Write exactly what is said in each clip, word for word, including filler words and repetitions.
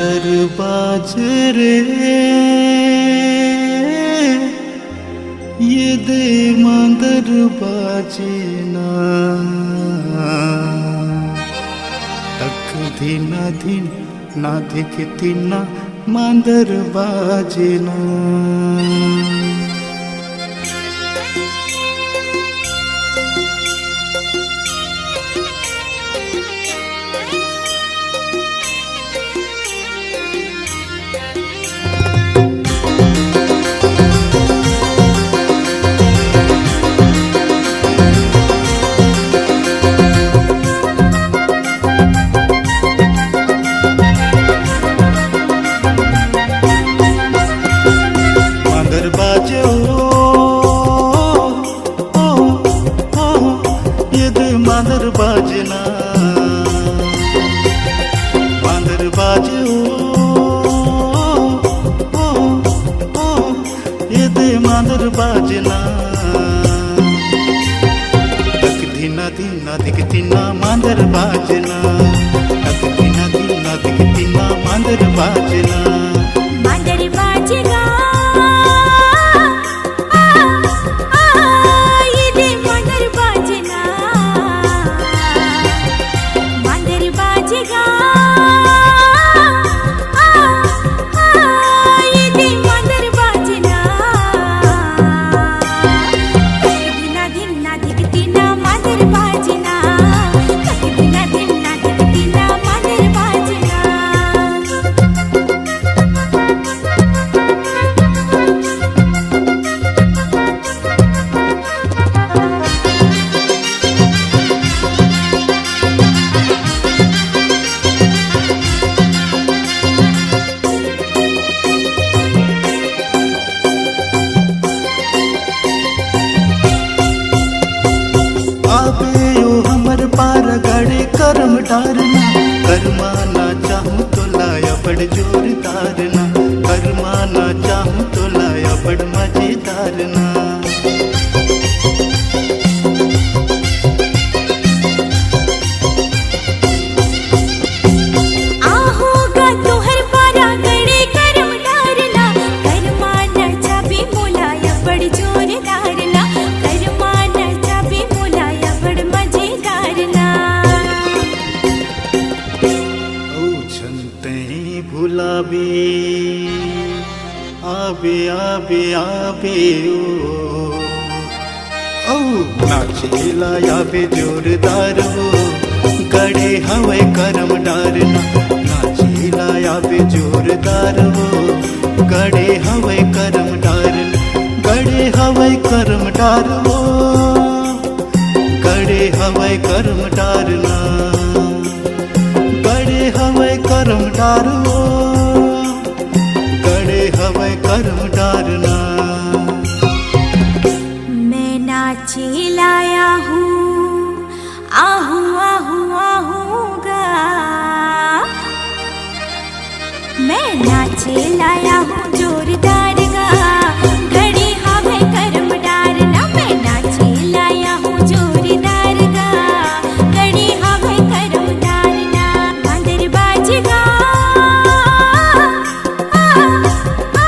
मांदर बाजे रे, ये दे मांदर बाजे ना। तक धिना धिन ना धिक तिना मांदर बाजे ना। मांदर बाजे ओ, ओ, ओ, ये दे मांदर बाजे ना। मांदर बाजे ओ, ओ, ओ, ओ, ये दे मांदर बाजे ना। तक धिना धिना धिक तिना मांदर बाजे ना। तक धिना धिना धिक तिना मांदर बाजे ना। मांदर बाजे गा, आ, आ, ये दे मांदर बाजे ना। मांदर बाजे गा, आ, आ, ये दे मांदर बाजे ना। धिना धिना धिक तिना मांदर बाजे ना। धिना धिना धिक तिना मांदर बाजे ना। आबे ओ हमर पारा गड़े करम डारना, करमाना चाहूँ तोला अबड़ जोरदार ना, करमाना चाहूँ तोला अबड़ मजेदार ना। आहू गा तुहर पारा गड़े करम डारना, करमाना चाबी मोला अबड़ जोरदार ना, करमाना चाबी मोला अबड़ मजेदार ना। ओ छन तैं भुलाबे, आबे, आबे, आबे ओ। ओ नाचे ला आबे जोरदार ओ, गड़े हवय करम डारना। नाचे ला आबे जोरदार ओ, गड़े हवय करम डारना। गड़े हवय करम डार ओ, गड़े हवय करम डारना। गड़े हवय करम डार ओ, गड़े हवय करम डारना। मैं नाचे ला आहू, आहू, आहू, आहू गा। मैं नाचे ला आहू जोरदार गा, गड़े हवय करम डारना। मैं नाचे ला आहू जोरदार गा, गड़े हवय करम डारना। मांदर बाजे गा, आ, आ,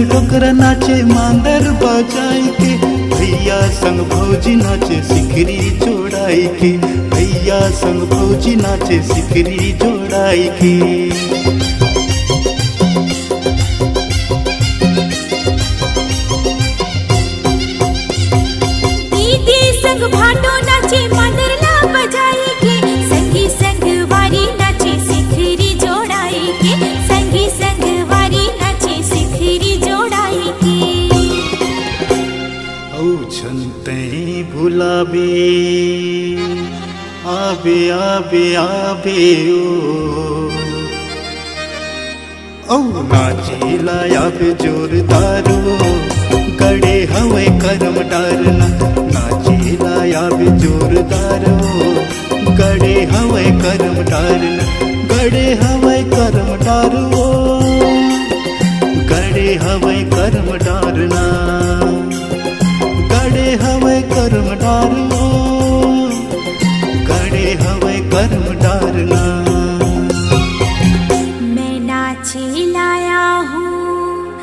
डोकरा नाचे मांदर बजाई के, भैया संग भौजी नाचे सिकरी जोड़ाई के, भैया संग भौजी नाचे सिकरी जोड़ाई के। दीदी संग भाटो नाचे मांदर ला बजाई के, संगी संग वारी नाचे सिकरी जोड़ाई के, संगी संग वारी नाचे सिकरी जोड़ाई के। अउ झन तैं भुलाबे, आबे, आबे, आबे ओ। अउ नाचे ला आबे जोरदार ओ, गड़े हवय करम डारना। नाचे ला आबे जोरदार ओ, गड़े हवय करम डारना। गड़े हवय करम डार ओ, गड़े हवय करम डारना। गड़े हवय करम डार ओ, गड़े हवय करम डारना। मैं नाचे ला आहूँ,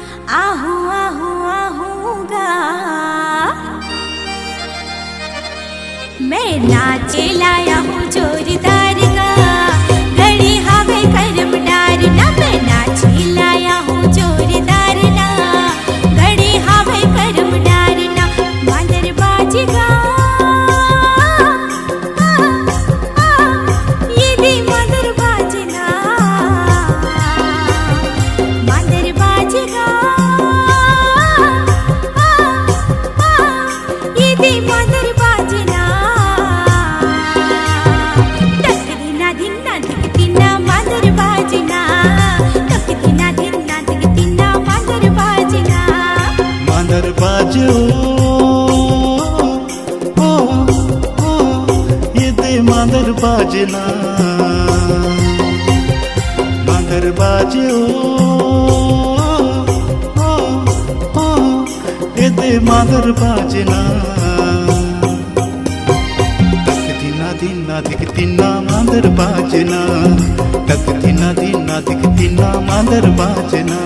आहूँ, आहूँ, आहूँ गा। मैं नाचे ला आहूँ जोरदार गा, गड़े हवय करम डारना। मैं नाचे ला आहूँ जोरदार ना, गड़े हवय करम डारना। मांदर बाज गा, ये दे मांदर बाजना, मांदर बाज गा, ये दे मांदर बाजना। टक दिना धिन्ना धिक दिना मांदर बाजना, टक दिना धिन्ना धिक दिना मांदर बाजना। मांदर बाज ओ, ओ, ओ, ये दे मांदर बाजना। मांदर बाज ओ, ओ, ओ, ये दे मांदर बाजना। तक दिना दिना दिक दिना मांदर बाजना। तक दिना दिना दिक दिना मांदर बाजना।